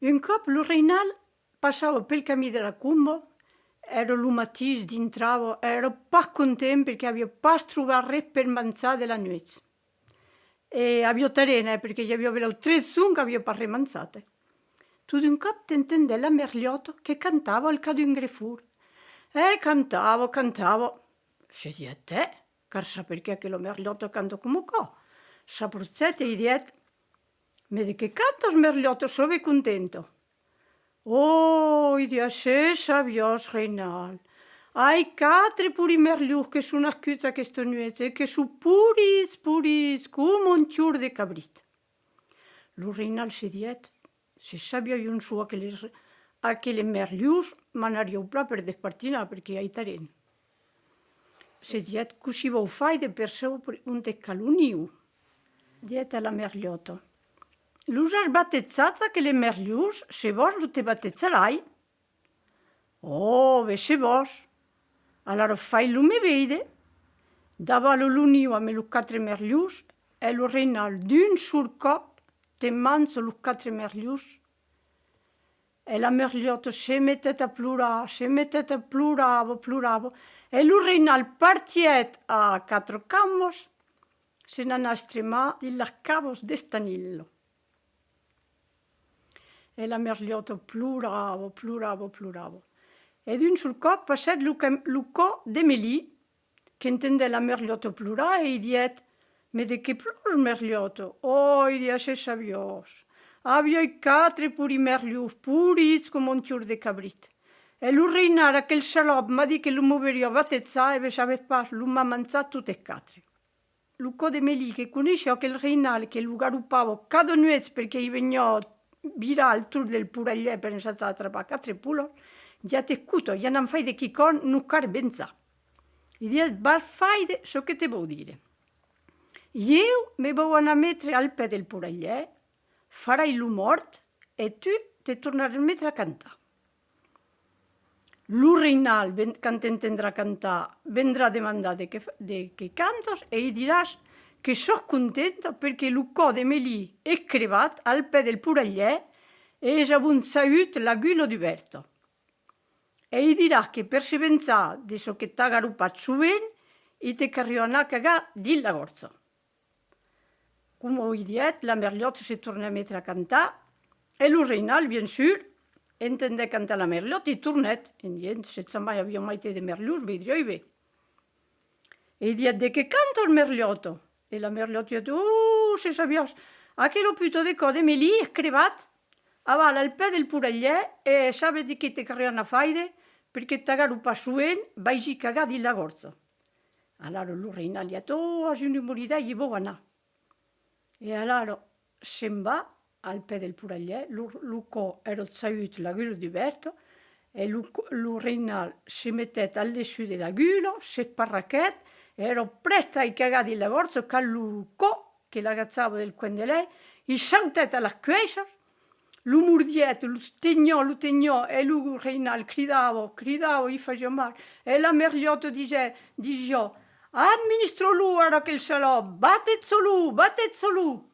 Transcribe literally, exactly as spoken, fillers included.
Un còp, lo rainal passava pel camin de la comba, èra lo matin, dintrava, èra pas content perque aviá pas trobat res per manjar de la nuèch. E aviá talent, eh, perque i aviá belèu tres jorns qu'aviá pas res manjat, eh. Tot d'un còp, t'entendèt la merlhòta que cantava al cap d'un grefol. E cantava, cantava. Se dièt: "Tè, cal saber perqué aquela merlhòta canta coma aquò." S'aprochèt e i dièt: "Mès de qué cantas, merlhòta? Soi ben contenta." "Ò", i dièt, "se sabiás, rainal, ai quatre polits merlhons que son nascuts aquesta nuèch e que son polits, polits, coma un jorn de cabrit." Lo rainal se dièt: "Se sabiái ont son aqueles, aqueles merlhons, m'anariái plan per despartinar, perque ai talent." Se dièt: "Cossí vau faire per saupre ont es qu'a lo niu?" Dièt a la merlhòta: "Los as batejats, aqueles merlhons? Se vòs, los te batejarai." "Ò, ben se vòs. Alara fai-los-me veire." Davala lo niu amb los quatre merlhons, e lo rainal d'un sol còp te manja los quatre merlhons. E la merlhòta se metèt a plorar, se metèt a plorava, plorava, e lo rainal partièt a quatre cambas, se n'anà estremar dins las cavas d'Estanilha. E la merlhòta plorava, plorava, plorava. E d'un sol còp passèt lo cam-, lo can de Melin, qu'entendèt la merlhòta plorar e i dièt: "Mès de qué plòras, merlhòta?" "Ò", i dièt, "se sabiás, aviái quatre polits merlhons, polits coma un jorn de cabrit. E lo rainal, aquel salòp, m'a dit que los m'auriá batejats, e ben sabes pas, los m'a manjats totes quatre." Lo can de Melin que coneissiá aquel rainal que lo garopava cada nuèch perque i veniá virar al torn del polalhièr per ensajar d'atrapar quatre polas, dièt: "Escota, i anam faire quicòm, nos cal venjar." I dièt: "Vas faire çò que te vau dire. Ieu me vau anar metre al pè del polalhièr, farai lo mòrt e tu te tornaràs metre a cantar. Lo rainal, ven-, quand t'entendrà cantar, vendrà demandar de qué f-, de qué cantas e i diràs que sòs contenta perque lo can de Melin es crebat al pè del polalhièr e es avonchadut l'agulha dubèrta. E i diràs que per se venjar de çò que t'a garopat sovent, i te calriá anar cagar dins la gòrja." Coma i dièt, la merlhòta se tornèt metre a cantar, e lo rainal, bien sûr, entendèt cantar la merlhòta, i tornèt, en dient: "Se jamai aviái maites de merlhons, veiriái ben." E i dièt: "De qué cantas, merlhòta?" E la merlhòta dièt: "Ò, se sabiás, aquela puta de can de Melin es crebat, aval al pè del polalhièr, e sabes de qué te calriá anar faire, perque t'a garopat sovent, vai-i cagar dins la gòrja." Alara lo rainal dièt: "Ò, as una bona idèia, i vau anar." E alara se'n va al pè del polalhièr, lo, lo can èra chadut, l'agulha dubèrta, e lo c-, lo rainal se metèt al dessús de l'agulha, s'esparraquèt, e èra prèst a i cagar dins la gòrja quand lo can, que l'agachava del coin de l'uèlh, i sautèt a las cuèissas, lo mordièt, lo teniá, lo teniá, e lo rainal cridava, cridava, i fasiá mal. E la merlhòta disè-, disiá: "Administra-lo ara, aquel salòp, bateja-lo, bateja-lo!"